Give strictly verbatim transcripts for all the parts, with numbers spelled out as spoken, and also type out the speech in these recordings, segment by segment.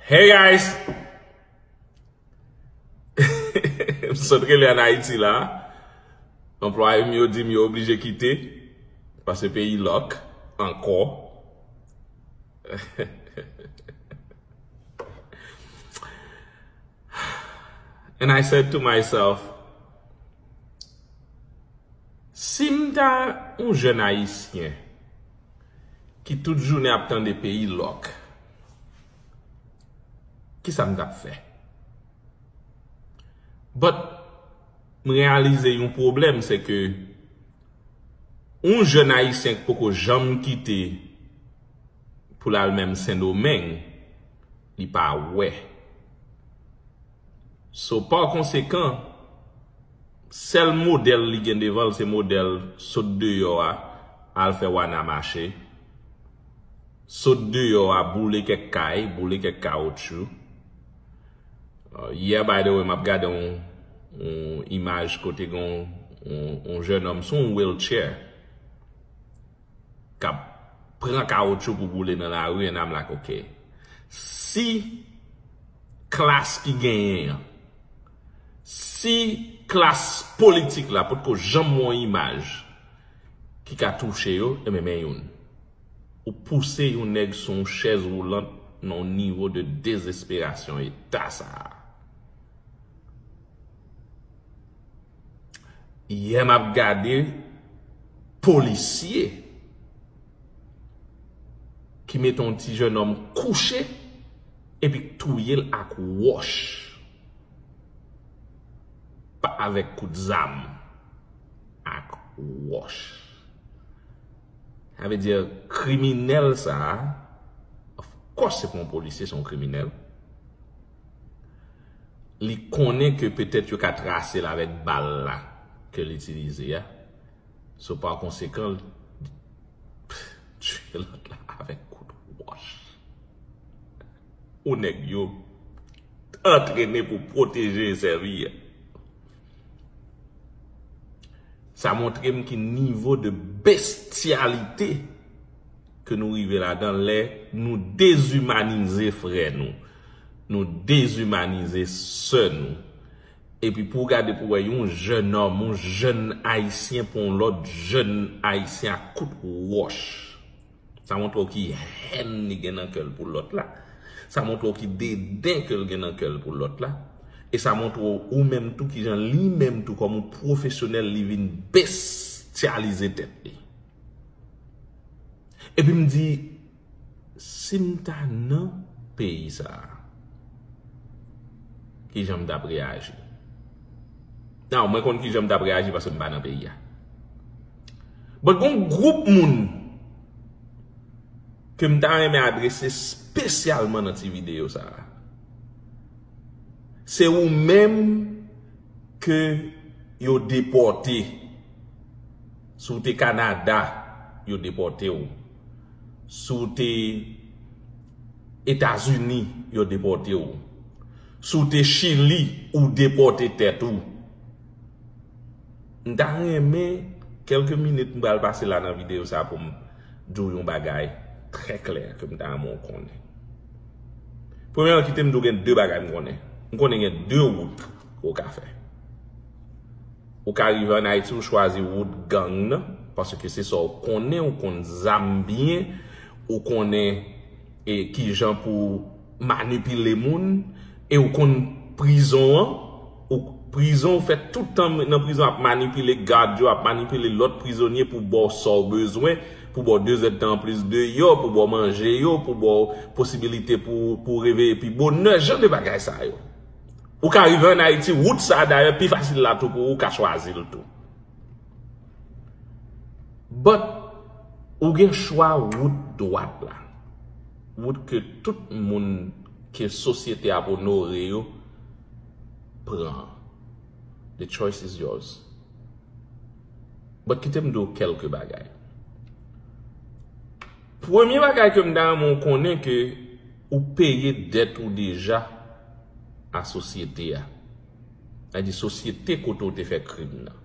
Hey guys! M sot rele ann Ayiti la. Anplwaye m yo di m yo oblije kite paske peyi lòk ankò. And I said to myself, si m ta yon jèn ayisyen ki tout jounen ap tande peyi lòk, kisa m t ap fè? But m reyalize yon pwoblèm, se ke yon jèn ayisyen k poko janm kite pou l al menm Sendomeng, li pa wè. So, pa konsekan, sèl modèl li gen devan l se modèl sot deyò a, al fè wana mache, sot deyò a, boule kèk kay, boule kèk kawotchou. Uh, yè, by the way, m ap gade yon, yon imaj kote gen yon, yon, yon jèn òm sou yon wheelchair k ap pran kawotchou pou boule nan lari, and I'm like, ok. Si klas ki genyen an, si klas politik la potko janm wè yon imaj ki ka touche yo, enben men youn. Ou pouse yon nèg sou yon chèz woulant nan yon nivo de dezesperasyon eta sa a. Yè m ap gade polisye ki mete yon ti jèn òm kouche epi k touye l ak wòch. Pa avèk kout zam, ak wòch. Sa vle di, kriminèl sa a, of course, se pa yon polisye, se yon kriminèl. Li konnen ke petèt yo ka trase l avèk bal la ke l itilize a. So, pa konsekan, li tiye lòt la avèk kout wòch. Ou nèg yo antrene pou pwoteje e sèvi a. Sa montre m ki nivo de bestyalite ke nou rive ladan lè nou dezimanize frè nou, nou dezimanize sè nou. Epi pou w gade pou w wè yon jèn òm, yon jèn ayisyen pran yon lòt jèn ayisyen ak kout wòch. Sa montre w ki hèn li gen nan kè l pou lòt la. Sa montre w ki deden ke l gen nan kè l pou lòt la. E sa montre w ou menm tou kijan li menm tou kòm yon pwofesyonèl li vin bestyalize tèt li. Epi m di, si m ta nan peyi sa a, kijan m t ap reyaji? Now, mwen konn kijan m t ap reyaji paske m pa nan peyi a. But gon gwoup moun ke m ta renmen adrese espesyalman nan ti videyo sa a. Se ou menm ke yo depòte. Si w te Kanada, yo depòte w. Si w te Etazini, yo depòte w. Si w te Chili, ou depòte tèt ou. M ta renmen kèlke minit m pral pase la nan videyo sa pou m di w yon bagay trè klè ke m ta renmen w konnen. Premyèman, kite m di w gen de bagay m konnen. M konnen gen de wout ke w ka fè. Ou ka rive ann Ayiti, ou chwazi wout gang nan, paske se sa w konnen, ou konn zam byen, ou konnen e kijan pou manipile moun, e ou konn prizon an, ou prizon ou fè tout tan nan prizon ap manipile gad yo, ap manipile lòt prizonye pou ba w sa w bezwen, pou ba w de zèdtan anplis deyò, pou ba w manje yo, pou ba w posibilite pou, pou reveye pi bonè, jan de bagay sa yo. Ou ka rive ann Ayiti, wout sa a dayè pi fasil la tou pou ou, ou ka chwazi l tou. But, ou gen chwa wout dwat la. Wout ke tout moun ke sosyete ap onore yo pran. The choice is yours. But kite m di w kèlke bagay. Premye bagay ke m ta renmen w konnen ke ou peye dèt ou deja a sosyete a. Sa di sosyete kote w te fè krim nan.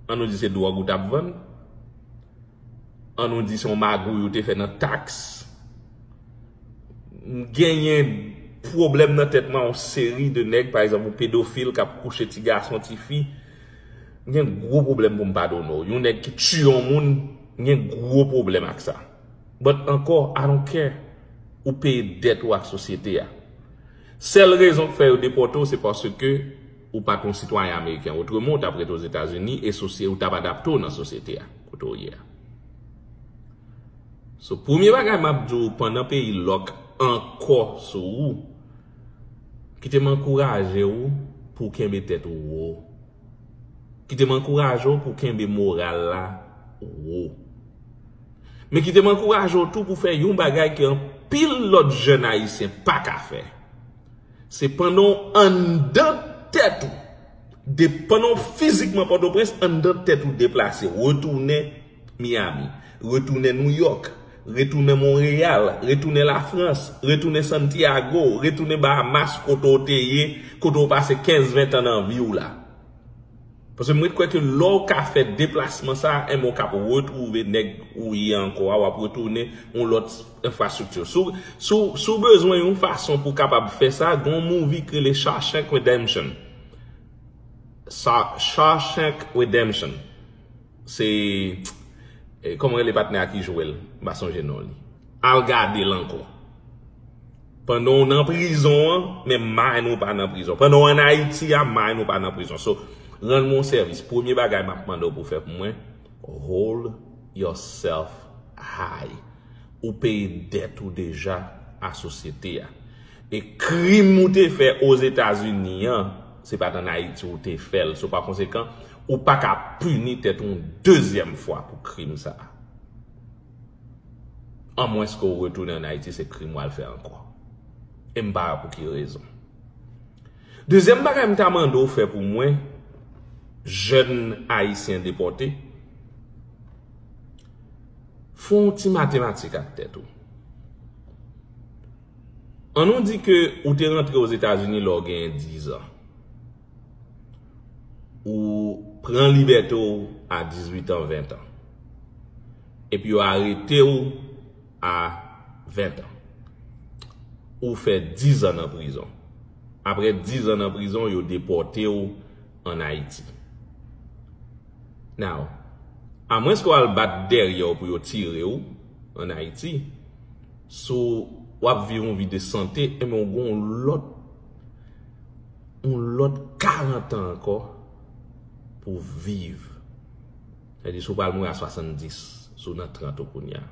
An nou di se dwòg ou t ap vann. An nou di se yon magouy ou te fè nan taks. M genyen pwoblèm nan tèt mwen, yon seri de nèg, pa egzanp, yon pedofil k ap kouche ti gason, ti fi. M gen gwo pwoblèm pou m padone w. Yon nèg ki tiye yon moun, m gen gwo pwoblèm ak sa. But ankò, I don't care. Ou peye dèt ou ak sosyete a. Sèl rezon k fè yo depòte w, se paske ou pa t yon sitwayen ameriken. Otreman, ou t ap rete Ozetazini e sosye-, ou t ap adapte w nan sosyete a, kote w ye a. So, premye bagay m ap di w, pandan peyi lòk ankò sou ou, kite m ankouraje w pou w kenbe tèt ou wo. Kite m ankouraje w pou w kenbe moral la wo. Men kite m ankouraje w tou pou w fè yon bagay ke anpil lòt jèn ayisyen pa ka fè. Se pandan w anndan tèt ou, de, pandan w fizikman Pòtoprens, anndan tèt ou deplase, retounen Miami, retounen Nouyòk, retounen Monreyal, retounen Lafrans, retounen Santiago, retounen Bahamas, kote w te ye, kote w pase kenz, ven tan nan vi w la. Paske mwen kwè ke lè w ka fè deplasman sa a, enben w k ap retwouve nèg ou ye ankò a, w ap retounen yon lòt enfrastrikti. Si w, si w, si w bezwen yon fason pou w kapab fè sa, gen yon movie ki rele Shawshank Redemption. Sa, Shawshank Redemption. Se, eh, kòman rele patnè a ki jwe l? M pa sonje non li. Al gade l ankò. Pandan w nan prizon an, men mind ou pa nan prizon. Pandan w ann Ayiti a, mind ou pa nan prizon. So, rann mwen yon sèvis. Premye bagay m ap mande w pou w fè pou mwen, hold yourself high. Ou peye dèt ou deja a sosyete a. E krim ou te fè Ozetazini an, se pa t ann Ayiti ou te fè l. So, pa konsekan, ou pa ka pini tèt ou yon dezyèm fwa pou krim sa a. Anmwens ke w retounen ann Ayiti, se krim w al fè ankò. E m pa wè pou ki rezon. Dezyèm bagay m ta mande w fè pou mwen, jèn ayisyen depòte, fè yon ti matematik ak tèt ou. Ann nou di ke ou te rantre Ozetazini lè w genyen diz an. Ou pran libète w a dizuit an, ven tan. Epi yo arete w a ven tan. Ou fè diz an nan prizon. Apre diz an nan prizon, yo depòte w ann Ayiti. Now, amwenske w al bat dèyè w pou yo tire w ann Ayiti, si w ap viv yon vi de sante, enben w gen yon lòt, yon lòt karant an ankò pou w viv. Sètadi si w pral mouri a swasanndis, si w nan trant ou kounye a.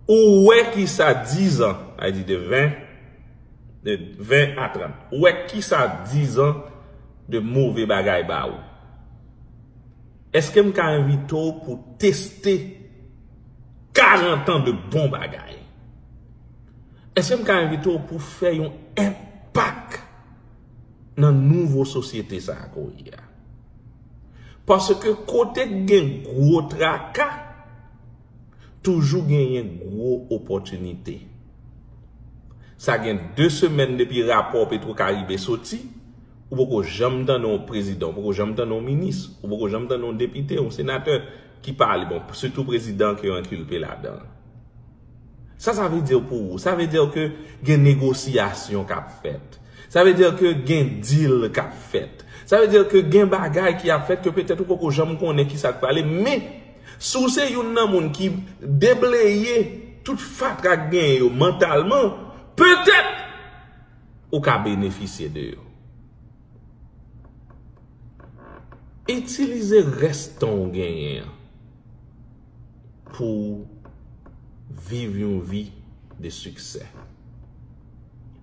Ou wè kisa diz an, sa vle di de ven, de ven a trant. Ou wè kisa diz an de move bagay ba ou. Èske m ka envite w pou teste karant an de bon bagay? Èske m ka envite w pou fè yon enpak nan nouvo sosyete sa a ke w ye a? Paske kote k gen gwo traka, toujou genyen gwo opòtinite. Sa gen de semèn depi rapò Petro Caribe soti, ou poko janm tande yon prezidan, ou poko janm tande yon minis, ou poko janm tande yon depite, yon senatè ki pale, bon, sitou prezidan ke yo enkilpe ladan. Sa, sa vle di pou ou? Sa vle di ke gen negosyasyon k ap fèt. Sa vle di ke gen deal k ap fèt. Sa vle di ke gen bagay ki ap fèt ke petèt ou poko janm konnen kisa k prale, men si w se youn nan moun ki debleye tout fatra k genyen yo mantalman, petèt ou ka benefisye de yo. Itilize rès tan w genyen an pou w viv yon vi de siksè.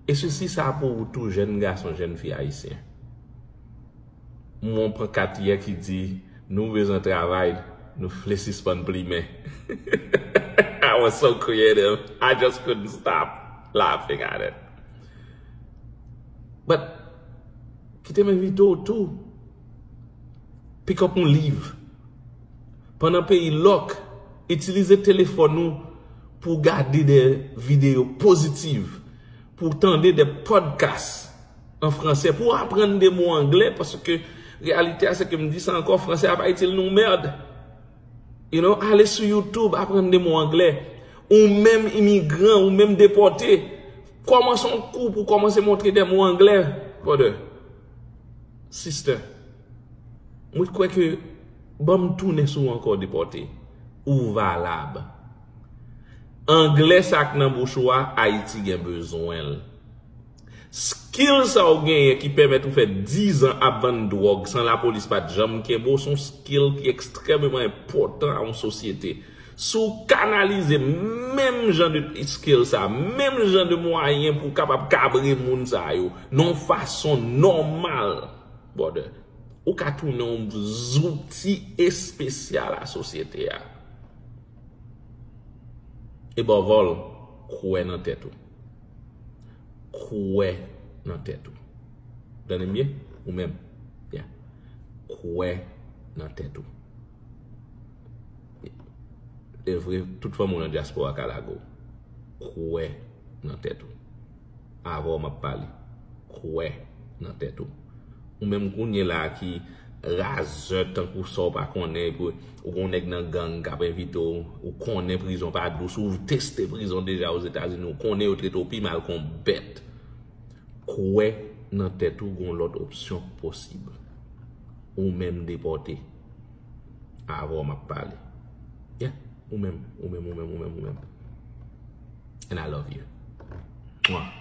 E sesi sa pou ou tou, jèn gason, jèn fi ayisyen. Mwen pran kat yè ki di, nou bezwen travay, nou vle sispann plimen. I was so creative. I just couldn't stop laughing at it. But, kite m envite w tou. Pick up yon liv. Pandan peyi lòk, itilize telefòn ou pou w gade de videyo pozitiv, pou w tande de podcast an fransè, pou w aprann de mo anglè, paske reyalite a se ke m di sa ankò, fransè a pa itil nou, mèd. You know, ale sou YouTube, aprann de mo anglè. Ou menm imigran, ou menm depòte, kòmanse yon kou pou kòmanse montre de mo anglè, brother, sister. Mwen kwè ke ban m tounen sou ou ankò, depòte. Ou valab. Anglè sa k nan bouch ou a, Ayiti gen bezwen l. Skill sa w genyen ki pèmèt ou fè diz an ap vann dwòg san lapolis pa t janm kenbe w, se yon skill ki ekstrèmeman enpòtan a yon sosyete. Si w kanalize menm jan de skill sa, menm jan de mwayen pou w kapab kabre moun sa yo, nan yon fason nòmal, brother, ou ka tounen yon zouti espesyal a sosyete a. Above all, kwè nan tèt ou. Kwè nan tèt ou. Tande m byen? Ou menm. Byen. Kwè nan tèt ou. E vre, tout fanmi w nan dyaspora ka lage w. Kwè nan tèt ou. Avè w m ap pale. Kwè nan tèt ou. Ou menm kounye la ki razè tankou sa w pa konnen, epi ou gon nèg nan gang k ap envite w, ou konnen prizon pa dous, ou teste prizon deja Ozetazini, ou konnen yo trete w pi mal ke yon bèt. Kwè nan tèt ou, gon lòt opsyon k posib. Ou menm depòte. Avè w m ap pale. Yeah, ou menm, ou menm, ou menm, ou menm, ou menm. And I love you. Mwa.